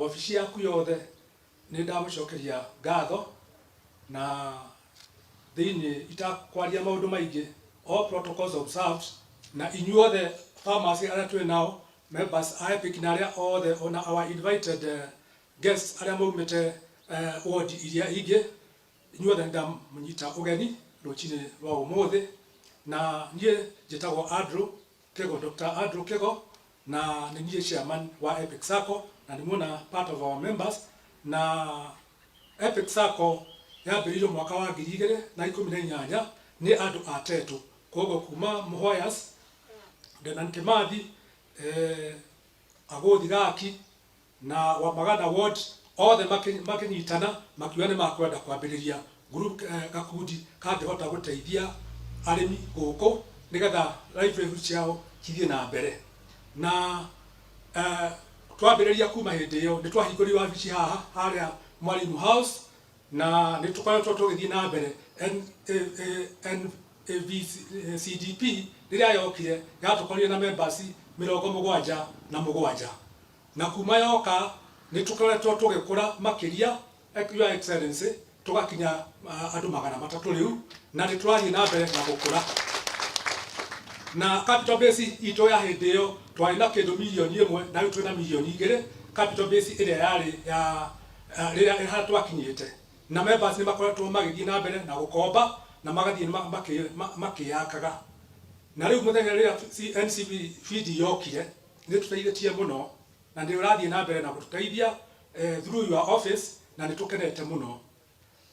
Wabici yaku yothe nĩ ndamũcokeria ngatho na thĩinĩ itakwaria maũndũ maingĩ, all protocols observed, na inyuothe farmers arĩa twĩ nao, members a EPIC na arĩa othe ona our invited guests arĩa maumĩte ward iria ingĩ, inyuothe nĩ ndamũnyita ũgeni rũcinĩ rwa ũmũthĩ. Na niĩ njĩtagwo Andrew Kĩgo, Dr. Andrew Kĩgo, na nĩ niĩ chairman wa EPIC Sacco, na nĩ muona part of our members. Na EPIC Sacco yambĩrĩirio mwaka wa 2018 nĩ andũ a Tetu, koguo kuma Muhoyas, Dedan Kimathi, Agũthi Gaki na Wamagana ward othe makĩnyitana makiuga nĩ makwenda kwambĩrĩria group, gakundi kangĩhota gũteithia arĩmi gũkũ nĩgetha livelihood ciao cithiĩ na mbere. Na twambĩrĩria kuma hĩndĩ ĩyo nĩ twahingũrire wabici haha harĩa Mwalimu House, na nĩ tũkoretwo tũgĩthiĩ na mbere. NAVCDP rĩrĩa yokire yatũkorire na members 77, na kuma yoka nĩ tũkoretwo tũgĩkũra makĩria, Your Excellency, tũgakinya andũ 300 rĩu, na nĩ tũrathiĩ na mbere na gũkũra. Na capital base itũ ya hĩndĩ ĩyo twarĩ na kĩndũ 1 mirioni, na rĩu twĩna 2 mirioni capital base ĩrĩa yarĩ ya rĩrĩa harĩa twakinyĩte. Na members nĩ makoretwo magĩthiĩ na mbere na gũkomba na magathiĩ makĩyakaga. Na rĩu mũthenya rĩrĩa NCVD yokire, nĩ tũteithĩtie mũno na nĩ ũrathiĩ na mbere na gũtũteithia through your office, na nĩ tũkenete mũno.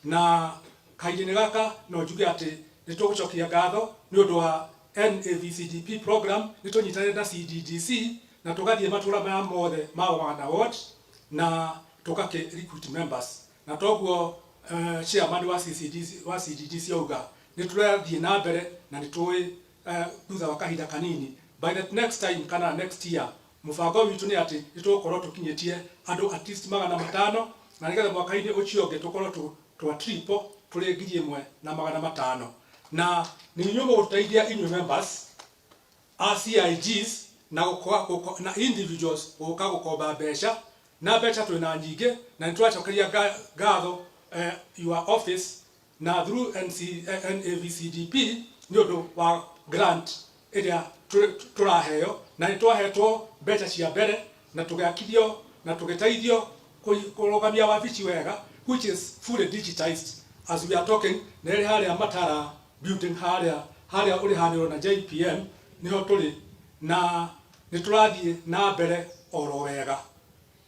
Na kahinda-inĩ gaka no njuge atĩ nĩ tũgũcokia ngatho nĩ ũndũ wa NAVCDP program. Nĩ tũnyitanĩte na CDDC na tũgathiĩ matũra maya mothe ma Wamagana ward na tũgakĩ recruit members, na toguo chairman wa CCDC, wa CDDC auga, nĩ tũrathiĩ na mbere na nĩ tũĩ thutha wa kahinda kanini, by the next time kana next year, mũbango witũ nĩ atĩ nĩ tũgũkorwo tũkinyĩtie andũ at least 500, na nĩgetha mwaka-inĩ ũcio ũngĩ tũkorwo twa triple, tũrĩ 1,500. Na nĩ inyuĩ mũgũtũteithia, inyuĩ members a CIGs na na individuals gũka gũkomba mbeca, na mbeca twĩna nyingĩ, na nĩ tũracokeria ngatho your office na through NAVCDP nĩ ũndũ wa grant ĩrĩa tũraheo. Na nĩ twahetwo mbeca cia mbere na tũgĩakithio na tũgĩteithio kũrũgamia wabici wega, which is fully digitized as we are talking, na ĩrĩ harĩa Matara building, harĩa ũrĩhanĩrwo na JPM, nĩho tũrĩ, na nĩ tũrathiĩ na mbere oro wega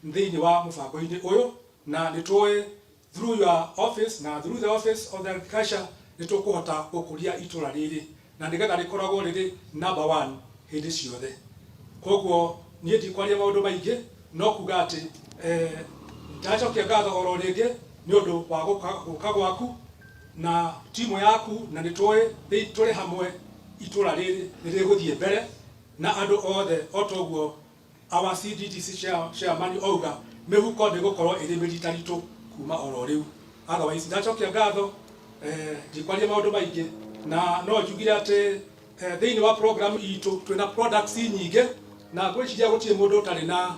thĩinĩ wa mũbango-inĩ ũyũ. Na nĩ tũĩ through your office na through the office of the agriculture nĩ tũkũhota gũkũria itũra rĩrĩ na nĩgetha rĩkoragwo rĩrĩ number one hĩndĩ ciothe. Koguo niĩ ndikwaria maũndũ maingĩ, no kuga atĩ ndacokia ngatho oro rĩngĩ nĩ ũndũ wa gũka gwaku na timu yaku, na nĩ tũĩ tũrĩ hamwe itũra rĩrĩ nĩ rĩgũthiĩ mbere na andũ othe, o toguo our CDDC chairman auga, mĩhuko nĩ gũkorwo ĩrĩ mĩritaritũ kuma oro rĩu. Otherwise ndacokia ngatho, ndikwaria maũndũ maingĩ, na no njugire atĩ thĩinĩ wa program itũ twĩna products nyingĩ, na ngwĩciria gũtirĩ mũndũ ũtarĩ na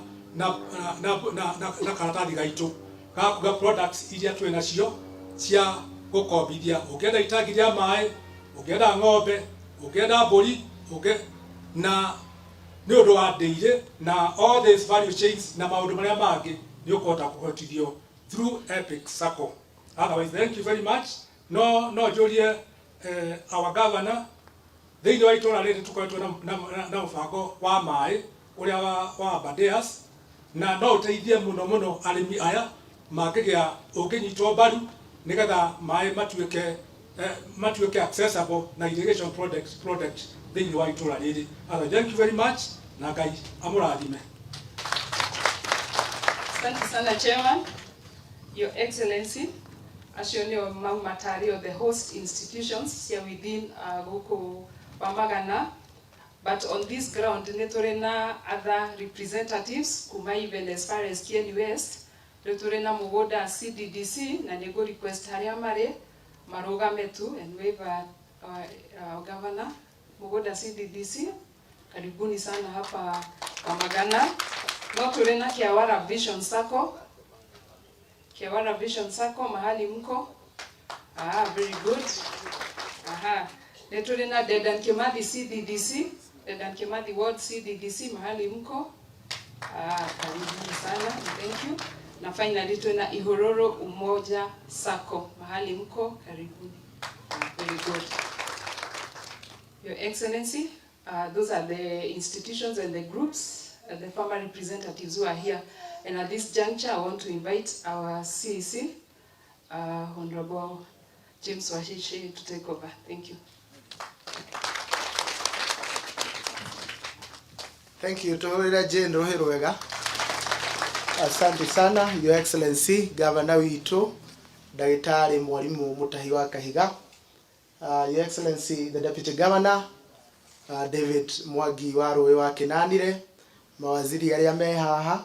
karatathi gaitũ ga kuga products iria twĩ nacio cia gũkombithia. Ũngĩenda itangi rĩa maĩ, ũngĩenda ng'ombe, ũngĩenda mbũri, ũngĩ na nĩ ũndũ wa ndĩirĩ na all these value chains na maũndũ marĩa mangĩ, nĩ ũkũhota kũhotithio through Epic Sacco. Otherwise, thank you very much. No njũrie our governor, thĩinĩ wa itũra rĩrĩ tũkoretwo na mũbango wa maĩ ũrĩa wa Aberdares, na no ũteithie mũno mũno arĩmi aya mangĩgĩa ũngĩnyitwo mbaru nĩgetha maĩ matuĩke accessible na irrigation project thĩinĩ wa itũra rĩrĩ. Otherwise, thank you very much na Ngai amũrathime. Asante sana, Chairman. Your Excellency, acio nĩo mauma tarĩ the host institutions cia within gũkũ Wamagana. But on this ground nĩ tũrĩ na other representatives kuma even as far as Kieni West. Rĩu tũrĩ na Mũgũnda CDDC, na nĩ ngũ request harĩa marĩ marũgame tu and wave at governor. Mũgũnda CDDC, karibuni sana hapa Wamagana. No tũrĩ na Kiawara Vision Sacco. Kiawara Vision Sacco mahali mko? Ah, very good. Aha. Nĩ tũrĩ na Dedan Kimathi CDDC, Dedan Kimathi Ward CDDC mahali mko? Ah, karibuni sana. Thank you. Na finally tuna Ihororo Umoja Sacco mahali mko, karibuni. Ah, very good. Your Excellency, those are the institutions and the groups, the farmer representatives who are here. And at this juncture, I want to invite our CEC, Honorable James Wachiche, to take over. Thank you. Thank you. Tuhurire Jane Ruhi rwega. Asante sana Your Excellency Governor witũ Ndagĩtarĩ Mwalimu Mutahi wa Kahiga. Your Excellency the Deputy Governor David Mwangi wa Rũĩ wa Kĩnanire, mawaziri arĩa me haha,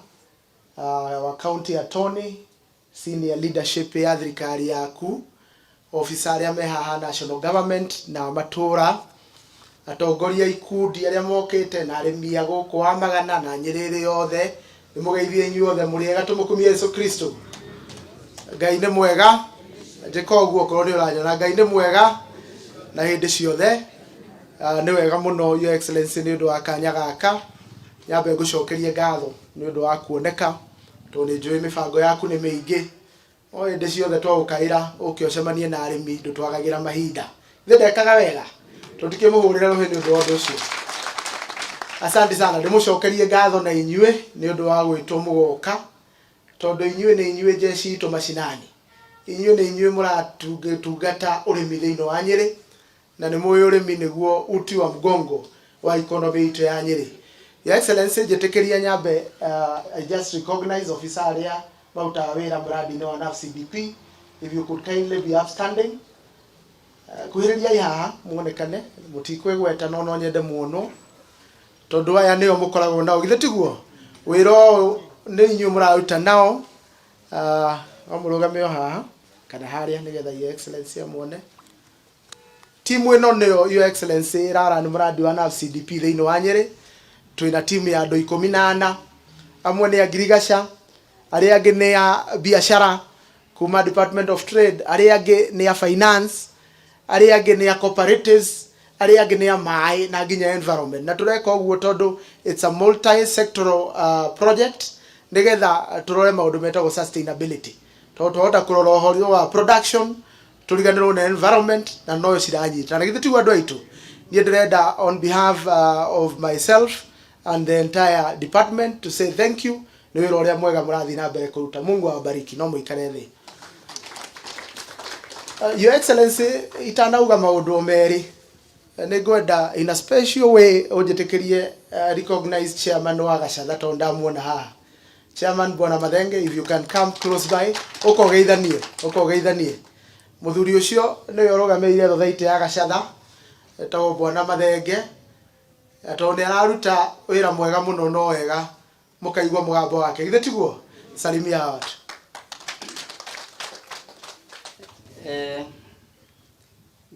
wa county attorney, senior leadership ya thirikari yaku, officer arĩa me haha national government na matũra, atongoria ikundi arĩa mokĩte na arĩmi a gũkũ wa Magana na Nyĩrĩrĩ yothe, nĩ mũgeithie inyuothe mũrĩ ega, tũmũkumie Yesu Kristo. Ngai nĩ mwega, njĩka ũguo okorwo nĩ ũranyona. Ngai nĩ mwega na hĩndĩ ciothe. Nĩ wega mũno Your Excellency nĩ ũndũ wa kanya gaka, nyambe ngũcokerie ngatho nĩ ũndũ wa kuoneka, tondũ nĩ njũĩ mĩbango yaku nĩ mĩingĩ, o hĩndĩ ciothe twagũkaĩra ũke ũcemanie na arĩmi ndũtwagagĩra mahinda. Ithe ndekaga wega, tũtikĩmũhũrĩre rũhĩ nĩ ũndũ wa ũndũ ũcio. Asante sana, ndĩmũcokerie ngatho na inyuĩ nĩ ũndũ wa gwĩtwo mũgoka, tondũ inyuĩ nĩ inyuĩ jeshi itũ macinani, inyuĩ nĩ inyuĩ mũratungata ũrĩmi thĩinĩ wa Nyĩrĩ, na nĩ mũĩ ũrĩmi nĩguo uti wa mgongo wa economy itũ ya Nyĩrĩ. Your Excellency, njĩtĩkĩria nyambe I just recognize officer arĩa marutaga wĩra mũradi-inĩ wa NAVCDP. If you could kindly be upstanding. Kuhĩrĩriai haha muonekane, mũtikwĩgweta no no nyende muonwo, tondũ aya nĩo mũkoragwo nao, githĩ tiguo? Wĩra ũyũ nĩ inyuĩ mũraruta nao. No mũrũgame o haha kana harĩa nĩgetha Your Excellency amuone. Timu ĩno nĩyo Your Excellency ĩrarani mũradi wa NAVCDP thĩinĩ wa Nyĩrĩ. Twĩna timu ya andũ 14, amwe nĩ a ngirigaca, arĩa angĩ nĩ a biacara kuma Department of Trade, arĩa angĩ nĩ a finance, arĩa angĩ nĩ a cooperatives, arĩa angĩ nĩ a maĩ na nginya environment. Na tũreka ũguo tondũ it's a multi sectoral project, nĩgetha tũrore maũndũ metagwo sustainability, tondũ twahota kũrora ũhoro wa production tũriganĩrwo na environment, na noyo ciranyita. Na githĩ tiguo andũ aitũ? Niĩ ndĩrenda on behalf of myself and the entire department to say thank you nĩ wĩra ũrĩa mwega mũrathiĩ na mbere kũruta. Mungu awabariki. No mũikare thĩ. Your Excellency, itanauga maũndũ o merĩ, nĩ ngwenda in a special way ũnjĩtĩkĩrie recognize chairman wa Gacatha, tondũ ndamuona haha. Chairman Bwana Mathenge, if you can come close by, ũka ũgeithanie, ũka ũgeithanie. Mũthuri ũcio nĩwe ũrũgamĩrĩire thothaitĩ ya Gacatha, etagwo Bwana Mathenge, tondũ nĩ araruta wĩra mwega mũno, no wega mũkaigua mũgambo wake, githĩ tiguo? Salimia watu.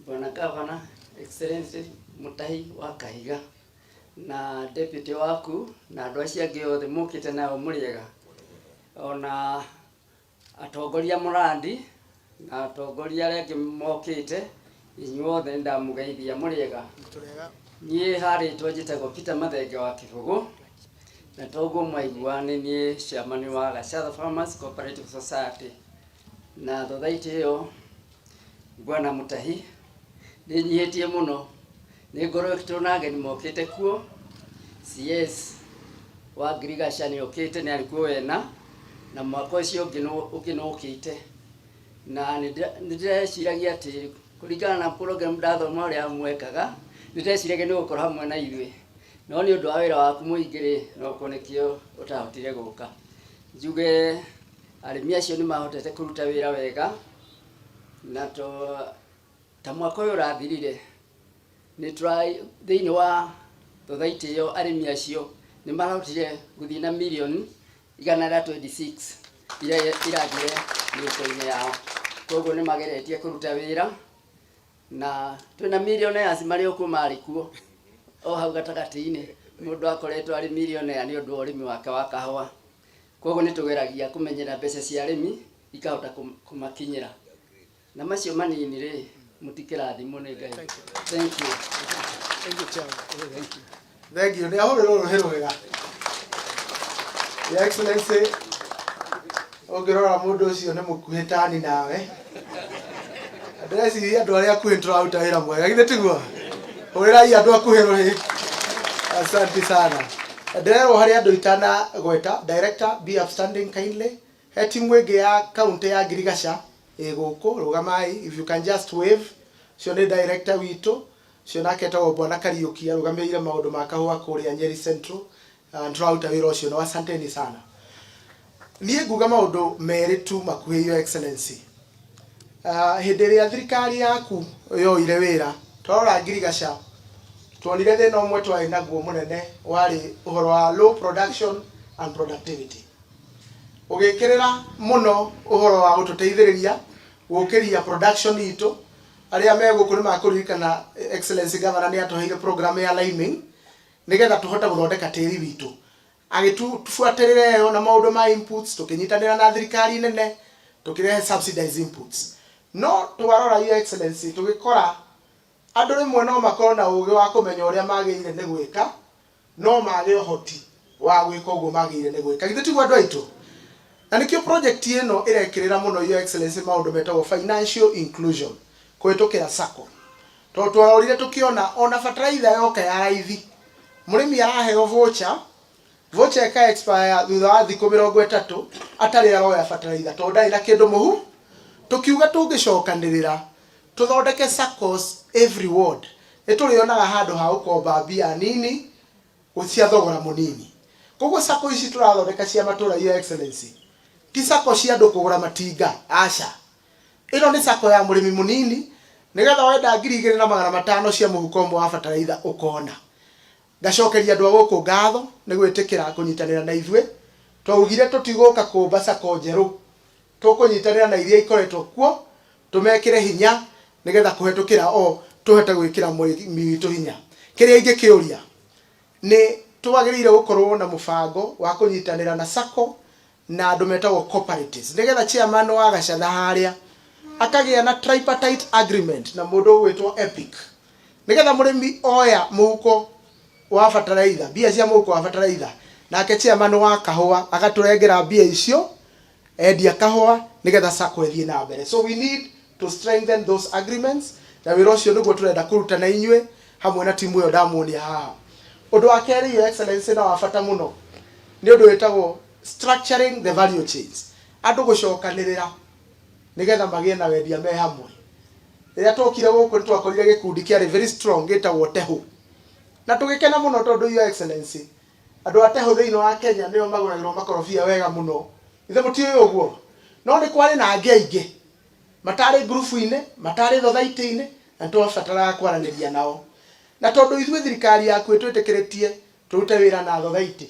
Bwana Governor, Excellency Mutahi wa Kahiga na deputy waku na andũ acio angĩ othe mũkĩte nao, mũrĩega, ona atongoria mũrandi na atongoria arĩa angĩ mokĩte, inyuothe nĩndamũgeithia, mũrĩega. Niĩ harĩtwo njĩtagwo Peter Mathenge wa Kĩbũgũ, na toguo mwaigua nĩ niĩ chairman wa Gacatha Farmers Cooperative Society na thothaitĩ ĩyo. Bwana Mutahi, nĩ nyihĩtie mũno, nĩ ngoretwo na ageni mokĩte kuo. CS wa ngirigaca nĩ okĩte, nĩ arĩ kuo wena na mwaka ũcio ũngĩ ũngĩ nĩ ũkĩte, na nĩ ndĩreciragia atĩ kũringana na program ndathoma ũrĩa mwekaga, nĩ ndĩreciragia nĩ gũkorwo hamwe na ithuĩ, no nĩ ũndũ wa wĩra waku mũingĩ rĩ, no korwo nĩkĩo ũtahotire gũka. Njuge arĩmi acio nĩ mahotete kũruta wĩra wega, na to ta mwaka ũyũ ũrathirire nĩ tũra thĩinĩ wa thothaitĩ ĩyo, arĩmi acio nĩ marahotire gũthiĩ na mirioni 126 iria irathire mĩhuko-inĩ yao. Koguo nĩ mageretie kũruta wĩra, na twĩna millionaires marĩ o kuo, marĩ kuo o hau gatagatĩ-inĩ. Mũndũ akoretwo arĩ millionaire nĩ ũndũ wa ũrĩmi wake wa kahũa. Koguo nĩ tũgeragia kũmenyera mbeca cia arĩmi ikahota kũmakinyĩra. Na macio manini rĩ, mũtikĩrathimwo nĩ Ngai. Thank you. Thank you, Chairman. Thank you. Nĩ ahũrĩrwo rũhĩ rwega. Your Excellency, ũngĩrora mũndũ ũcio nĩ mũkuhĩ tani nawe. Ndĩreciria andũ arĩa akuhĩ nĩtũraruta wĩra mwega, githĩ tiguo? Hũrĩrai andũ akuhĩ rũhĩ. Asante sana. Ndĩrerwo harĩ andũ itanagweta, Director, be upstanding kindly. He timu ĩngĩ ya county ya Ngirigaca ĩ gũkũ, rũgamai, if you can just wave. Ũcio nĩ director witũ, ũcio nake etagwo Bwana Kariũki, arũgamĩrĩire maũndũ ma kahũa kũrĩa Nyeri Central. Nĩtũraruta wĩra ũcio na asanteni sana. Niĩ nguga maũndũ merĩ tu makuhĩ Your Excellency. Hĩndĩ ĩrĩa thirikari yaku yoire wĩra, twarora Ngirigaca, tuonire thĩna ũmwe twarĩ naguo mũnene warĩ ũhoro wa low production and productivity. Ũgĩkĩrĩra mũno ũhoro wa gũtũteithĩrĩria gũkĩria production itũ. Arĩa me gũkũ nĩ makũririkana Excellency Governor nĩ atũheire program ya liming nĩgetha tũhote gũthondeka tĩri witũ. Agĩtubuatĩrĩra ĩyo na maũndũ ma inputs, tũkĩnyitanĩra na thirikari nene, tũkĩrehe subsidized inputs. No twarora Your Excellency, tũgĩkora andũ rĩmwe no makorwo na ũgĩ wa kũmenya ũrĩa magĩrĩire nĩ gwĩka, no mage ũhoti wa gwĩka ũguo magĩrĩire nĩ gwĩka. Githĩ tiguo andũ aitũ? Na nĩkĩo project ĩno ĩrekĩrĩra mũno Your Excellency maũndũ metagwo financial inclusion kũhĩtũkĩra SACCO. Tondũ twarorire tũkĩona ona bataraitha yoka ya raithi, mũrĩmi araheo voucher, voucher ĩka expire thutha wa thikũ 30 atarĩ aroya bataraitha tondũ ndarĩ na kĩndũ mũhu. Tũkiuga tũngĩcokanĩrĩra tũthondeke SACCOs every ward, nĩ tũrĩonaga handũ ha gũkomba mbia nini cia thogora mũnini. Koguo SACCO ici tũrathondeka cia matũra Your Excellency, ti SACCO cia andũ kũgũra matinga, aca. Ĩno nĩ SACCO ya mũrĩmi mũnini, nĩgetha wenda 2500 cia mũhuko ũmwe wa bataraitha ũkona. Ngacokeria andũ a gũkũ ngatho nĩ gwĩtĩkĩra kũnyitanĩra na ithuĩ. Twaugire tũtigũka kũmba SACCO njerũ, tũkũnyitanĩra na iria ikoretwo kuo, tũmekĩre hinya nĩgetha kũhetũkĩra o tũhote gwĩkĩra mũrĩmi witũ hinya. Kĩrĩa ingĩkĩũria nĩ twagĩrĩire gũkorwo na mũbango wa kũnyitanĩra na SACCO na andũ metagwo cooperatives, nĩgetha chairman wa Gacatha harĩa akagĩa na tripartite agreement na mũndũ ũgwĩtwo EPIC, nĩgetha mũrĩmi oya mũhuko wa bataraitha, mbia cia mũhuko wa bataraitha, nake chairman wa kahũa agatũrengera mbia icio endia kahũa nĩgetha SACCO ĩthiĩ na mbere. So we need to strengthen those agreements, na wĩra ũcio nĩguo tũrenda kũruta na inyuĩ hamwe na timu ĩyo ndamuonia haha. Ũndũ wa kerĩ, Your Excellency, na wa bata mũno, nĩ ũndũ wĩtagwo structuring the value chains, andũ gũcokanĩrĩra nĩgetha magĩe na wendia me hamwe. Rĩrĩa twokire gũkũ nĩ twakorire gĩkundi kĩarĩ very strong gĩtagwo Tehu, na tũgĩkena mũno tondũ Your Excellency, andũ a Tehu thĩinĩ wa Kenya nĩo magũragĩrwo makorobia wega mũno. Ithe mũtiũĩ ũguo? No nĩ kwarĩ na angĩ aingĩ matarĩ ngurubu-inĩ, matarĩ thothaitĩ-inĩ, na nĩ twabataraga kwaranĩria nao. Na tondũ ithuĩ thirikari yaku ĩtwĩtĩkĩrĩtie tũrute wĩra na thothaitĩ,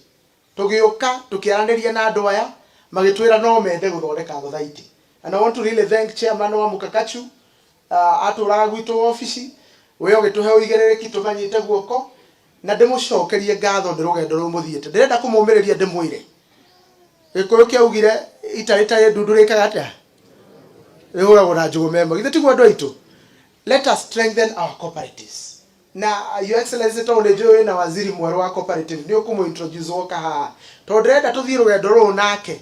tũgĩũka tũkĩaranĩria na andũ aya, magĩtwĩra no mende gũthondeka thothaitĩ. And I want to really thank chairman wa Mukakachu, atũraga gwitũ obici, we ũgĩtũhe ũigĩrĩrĩki tũmanyite guoko, na ndĩmũcokerie ngatho nĩ rũgendo rũu mũthiĩte. Ndĩrenda kũmũmĩrĩria ndĩmwĩre, Gĩkũyũ kĩaugire ita rĩtarĩ ndundu rĩkaga atĩa? Rĩhũragwo na njũgũma ĩmwe. Githĩ tiguo andũ aitũ? Let us strengthen our cooperatives. Na Your Excellency, tondũ nĩ njũĩ wĩna waziri mwerũ wa cooperative, nĩ ũkũmũ introduce woka haha, tondũ ndĩrenda tũthiĩ rũgendo rũrũ nake.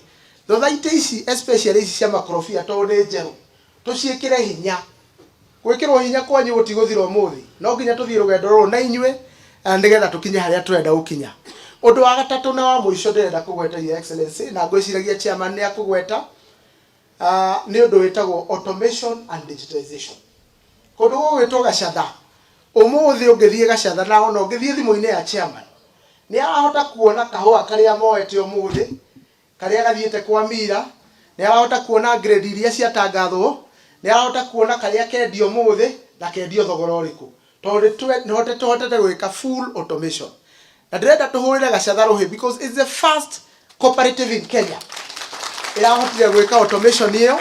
Thothaitĩ ici especially ici cia makorobia, tondũ nĩ njerũ, tũciĩkĩre hinya. Gwĩkĩrwo hinya kwanyu gũtigũthira ũmũthĩ, no nginya tũthiĩ rũgendo rũrũ na inyuĩ nĩgetha tũkinye harĩa tũrenda gũkinya. Ũndũ wa gatatũ na wa mũico ndĩrenda kũgweta, Your Excellency, na ngwĩciragia chairman nĩ akũgweta, nĩ ũndũ wĩtagwo automation and digitization. Kũndũ gũgwĩtwo Gacatha, ũmũthĩ ũngĩthiĩ Gacatha na ona ũngĩthiĩ thimũ-inĩ ya chairman, nĩ arahota kuona kahũa karĩa moete ũmũthĩ, karĩa gathiĩte kwa mira, nĩ arahota kuona grade iria ciatangathwo, nĩ arahota kuona karĩa kendio ũmũthĩ na kendio thogora ũrĩkũ, tondũ nĩ tũhotete gwĩka full automation. Na ndĩrenda tũhũrĩre Gacatha rũhĩ because it's the first cooperative in Kenya ĩrahotire gwĩka automation ĩyo,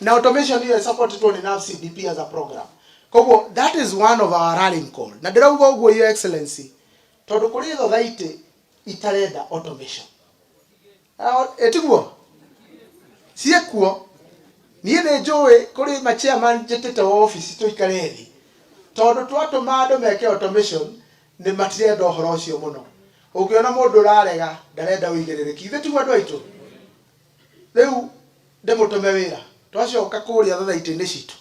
na automation ĩyo ĩsupportedwo nĩ NAVCDP as a program. Koguo that is one of our rallying call. Na ndĩrauga ũguo, Your Excellency, Tondu kuri society itarenda automation. Ĩtiguo ciĩkuo. Niĩ nĩ njũĩ kũrĩ ma chairman njĩtĩte wabici tũikare thĩ, tondũ twatũma andũ meke automation nĩ matirenda ũhoro ũcio mũno. Ũngĩona mũndũ ũrarega, ndarenda ũigĩrĩrĩki. Ithuĩ tiguo andũ aitũ? Rĩu ndĩmũtũme wĩra twacoka kũrĩa thothaitĩ-inĩ citũ.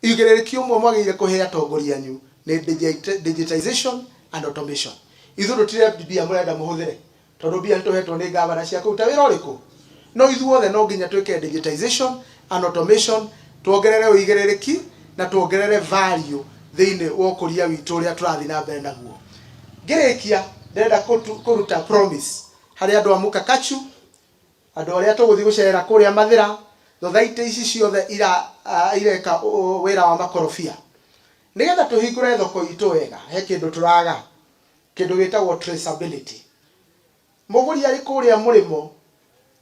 Ũigĩrĩrĩki ũmwe mwagĩrĩire kũhe atongoria anyu nĩ digitization and automation. Ithuĩ tũtirĩ mbia mũrenda mũhũthĩre, tondũ mbia nĩtũhetwo nĩ gavana cia kũruta wĩra ũrĩkũ? No ithuothe no nginya twĩke digitization and automation, tuongerere ũigĩrĩrĩki na tuongerere value thĩinĩ wa ũkũria witũ ũrĩa tũrathiĩ na mbere naguo. Ngĩrĩkia, ndĩrenda kũruta promise harĩ andũ a Mũkakachu, andũ arĩa tũgũthiĩ gũcera kũrĩa Mathĩra, thothaitĩ ici ciothe ira ireka wĩra wa makorobia. Nĩgetha tũhingũre thoko itũ wega, he kĩndũ tũraga, kĩndũ gĩtagwo traceability. Mũgũri arĩ kũrĩa mũrĩmo,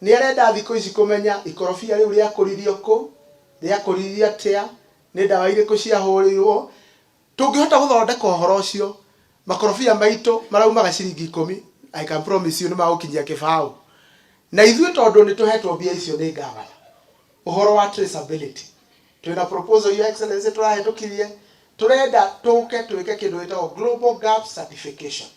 nĩ arenda thikũ ici kũmenya ikorobia rĩu rĩakũririo kũ, rĩakũririo atĩa, nĩ ndawa irĩkũ ciahũrirwo. Tũngĩhota gũthondeka ũhoro ũcio, makorobia maitũ maraumaga ciringi 10, I can promise you nĩ magũkinyia kĩbaũ. Na ithuĩ tondũ nĩ tũhetwo mbia icio nĩ gavana, ũhoro wa traceability, twĩna proposal, Your Excellency, tũrahĩtũkirie. Tũrenda tũke twĩke kĩndũ gĩtagwo Global Gap Certification.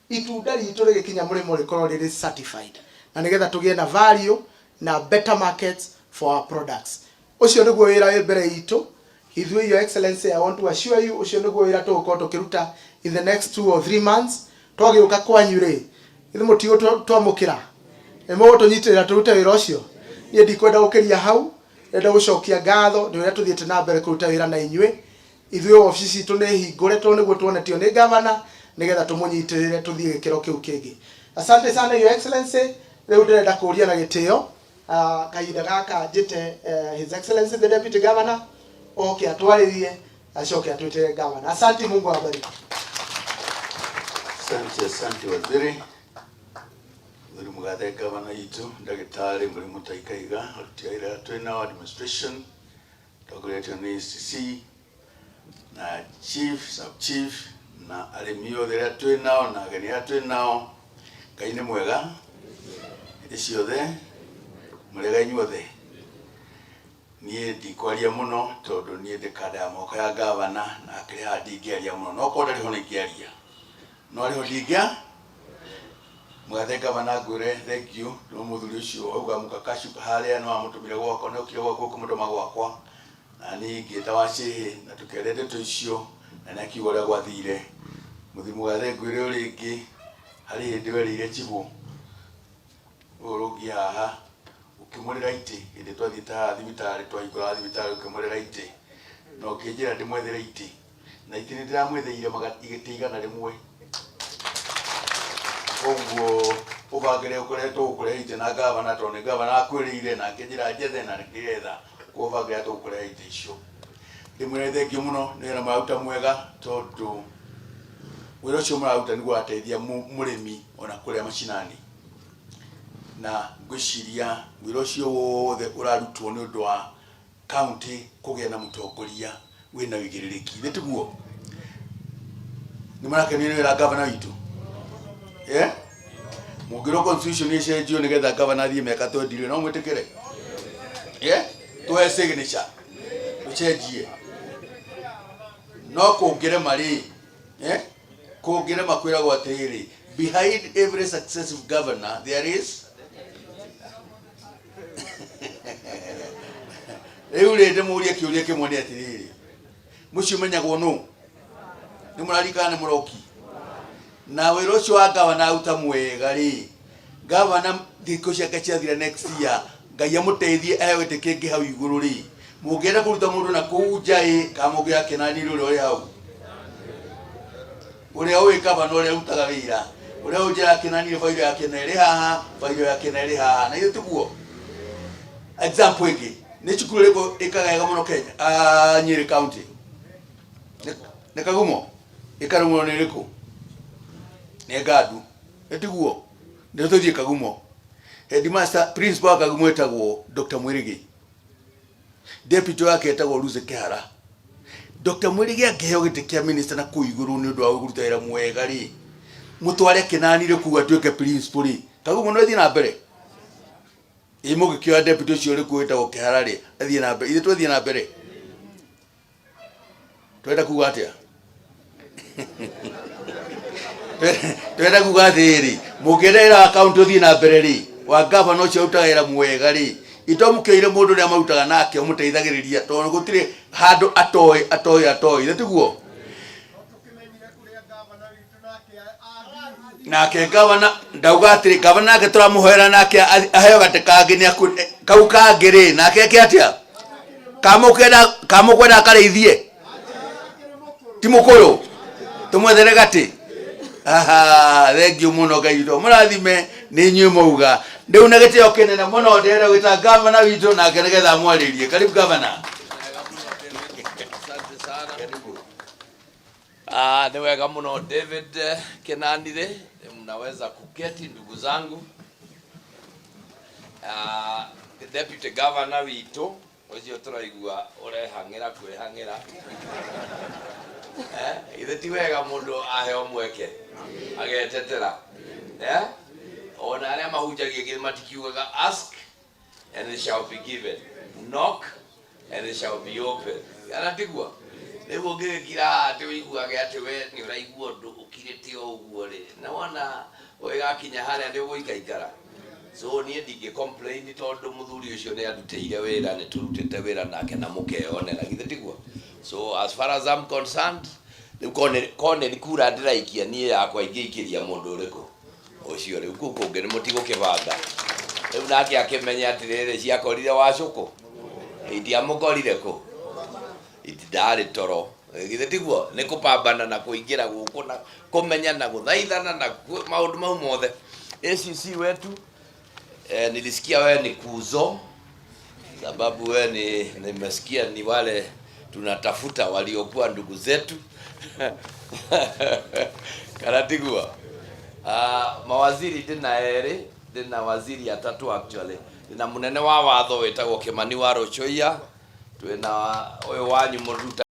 Itunda ritũ rĩgĩkinya mũrĩmo rĩkorwo rĩrĩ certified, na nĩgetha tũgĩe na value na better markets for our products. Ũcio nĩguo wĩra wĩ mbere itũ ithuĩ. Your Excellency, I want to assure you, ũcio nĩguo wĩra tũgũkorwo tũkĩruta in the next 2 or 3 months. Twagĩũka kwanyu rĩ, ithuĩ mũtigũtwamũkĩra, nĩ mũgũtũnyitĩrĩra tũrute wĩra ũcio. Niĩ ndikwenda gũkĩria hau. Ndĩrenda gũcokia ngatho nĩ ũrĩa tũthiĩte na mbere kũruta wĩra na inyuĩ. Ithuĩ wabici citũ nĩ hingũre, tondũ nĩguo tuonetio nĩ gavana, nĩgetha tũmũnyitĩrĩre tũthiĩ gĩkĩro kĩu kĩngĩ. Asante sana, Your Excellency. Rĩu ndĩrenda kũria na gĩtĩo, kahinda gaka njĩte His Excellency the Deputy Governor oke atwarĩrie, acoke atwĩtĩre gavana. Asante, Mungu awabariki. Asante, asante waziri. Waziri Mugathe, gavana itũ, ndagĩtarĩ Mũrimũ Mutahi Kahiga, aruti a wĩra twĩ nao administration, tongoretio nĩ CC na chief, sub chief na arĩmi othe arĩa twĩ nao na ageni arĩa twĩ nao. Ngai nĩ mwega hĩndĩ ciothe. Mũrĩega inyuothe? Niĩ ndikwaria mũno tondũ niĩ ndĩ kanda ya moko ya gavana na akĩrĩ haha ndingĩaria mũno, no korwo ndarĩ ho nĩ ingĩaria, no arĩ ho ndingĩa. Mũgathe gavana, ngwĩre thank you no mũthuri ũcio auga mũkakacu harĩa nĩ wamũtũmire gwakwa, nĩ okire gwaku ũkĩmũtũma gwakwa, na niĩ ngĩta wacĩhĩ na tũkĩaria ndeto icio na nĩ akiuga ũrĩa gwathire. Mũthuri mũgathe, ngwĩre o rĩngĩ, harĩ hĩndĩ werĩire chibũ ũyũ ũrũngiĩ haha, ũkĩmũrĩra itĩ hĩndĩ twathiĩte haha thibitarĩ, twahingũraga thibitarĩ, ũkĩmũrĩra itĩ na ũkĩnjĩra ndĩmwethere itĩ, na itĩ nĩ ndĩramwetheire itĩ 100. Koguo ũbangĩre ũkoretwo ũkũrehe itĩ na gavana, tondũ nĩ gavana akwĩrĩire na akĩnjĩra njethe na nĩkĩgetha. Koguo ũbangĩre tũgũkũrehe itĩ icio. Ndĩmwĩre thengiũ mũno nĩ wĩra mũraruta mwega, tondũ wĩra ũcio mũraruta nĩguo ũrateithia mũrĩmi ona kũrĩa macinani, na ngwĩciria wĩra ũcio wothe ũrarutwo nĩ ũndũ wa county kũgĩa na mũtongoria wĩna ũigĩrĩrĩki. Nĩ tiguo? Nĩ mũrakenio nĩ wĩra gavana witũ? Eh, mũngĩrwo constitution ĩcenjio nĩgetha gavana athiĩ mĩaka 20, no mwĩtĩkĩre? Eh, tũhe signature tũcenjie? No kũngĩrema rĩ, eh, kũngĩrema kwĩragwo atĩrĩrĩ, behind every successive governor there is. Rĩu rĩ, ndĩmũrie kĩũria kĩmwe, nĩ atĩrĩrĩ, mũciĩ ũmenyagwo nũ? Nĩ mũrarikana nĩ mũroki na wĩra ũcio wa gavana aruta mwega rĩ, gavana thikũ ciake ciathira next year, Ngai amũteithie aheo gĩtĩ kĩngĩ hau igũrũ rĩ, mũngĩenda kũruta mũndũ na kũu nja ĩ, kana mũngĩakena nĩ ũrĩa ũrĩ hau, ũrĩa ũĩ gavana ũrĩa arutaga wĩra, ũrĩa ũĩ njĩra akenanire, bairo yake na ĩrĩ haha, bairo yake na ĩrĩ haha, na ithuĩ tiguo? Example ĩngĩ nĩ cukuru ĩrĩkũ ĩkaga wega mũno Kenya? Ah, Nyĩrĩ County nĩ Kagumo. Ĩkarũmwo nĩ ĩrĩkũ? Nĩ Ngandu. Nĩ tiguo? Nĩ tũthiĩ Kagumo. Headmaster, principal wa Kagumo etagwo Dr. Mwirigi, deputy wake etagwo Lucy Kihara. Dr. Mwirigi angĩheo gĩtĩ kĩa minister na kũu igũrũ nĩ ũndũ wa kũruta wĩra mwega rĩ, Mutware Kinani kuu atuĩke principal rĩ, kaguo no thiĩ na mbere. Ĩ mũgĩkĩoya deputy ũcio ũrĩ kuo wĩtagwo Kĩhara rĩ, athiĩ na mbere, ithuĩ twathiĩ na mbere. Twenda kuga atĩa? Twenda kuga atĩrĩrĩ, mũngĩenda wĩra wa kaunti ũthiĩ na mbere rĩ, wa gavana ũcio ũrutaga wĩra mwega rĩ, ito mũkĩoire mũndũ ũrĩa marutaga nake ũmũteithagĩrĩria, tondũ gũtirĩ handũ atoĩ atoĩ atoĩ, nĩ tiguo? Nake gavana ndauga atĩrĩ, gavana nake tũramũhoera nake aheo gatĩ kangĩ nĩ kau kangĩ rĩ, nake eke atĩa? Kamũkwenda kamũkwenda akarĩithie ti mũkũrũ, tũmwethere gatĩ. Aha, thengiũ mũno, Ngai witũ mũrathime nĩ inyuĩ mwauga. Rĩu na gĩtĩo kĩnene mũno ndĩrenda gwĩta gavana witũ nake nĩgetha amwarĩrie. Karibu, gavana. Asante sana. Ah, ni wega muno David Kenanire, mnaweza kuketi ndugu zangu. Ah, deputy governor witũ ũcio tũraigua ũrehang'ĩra kwĩhang'ĩra, eh, ithe ti wega mũndũ aheo mweke agetetera, eh? Ona arĩa mahunjagia githĩ matikiugaga, "Ask and it shall be given, knock and it shall be open"? Kana tiguo? Rĩu ũngĩgĩkira atĩ ũiguage atĩ we nĩ ũraigua ũndũ ũkirĩte o ũguo rĩ, na wona ũgĩgakinya harĩa nĩ ũgũikaikara. So niĩ ndingĩ complain tondũ mũthuri ũcio nĩ andutĩire wĩra, nĩ tũrutĩte wĩra nake na mũkeyonera, githĩ tiguo? So as far as I'm concerned, rĩu kone nĩ kura ndĩraikia niĩ yakwa, ingĩikĩria mũndũ ũrĩkũ ũcio rĩu kũu kũngĩ nĩ mũtigũkĩbanga. Rĩu nake akĩmenya atĩrĩrĩ, ciakorire wacũkũ itiamũkorire kũ itindarĩ toro, githĩ tiguo? Nĩ kũpambana na kũingĩra gũkũ na kũmenya na gũthaithana na maũndũ mau mothe. ACC wetu, nilisikia wewe ni kuzo, sababu wewe ni nimesikia ni wale tunatafuta waliokuwa ndugu zetu, kana tiguo? Mawaziri ndĩna erĩ, ndĩna waziri atatu actually. Ndĩna mũnene wa watho wĩtagwo Kimani wa Rũcuia, twĩna ũyũ wanyu mũruta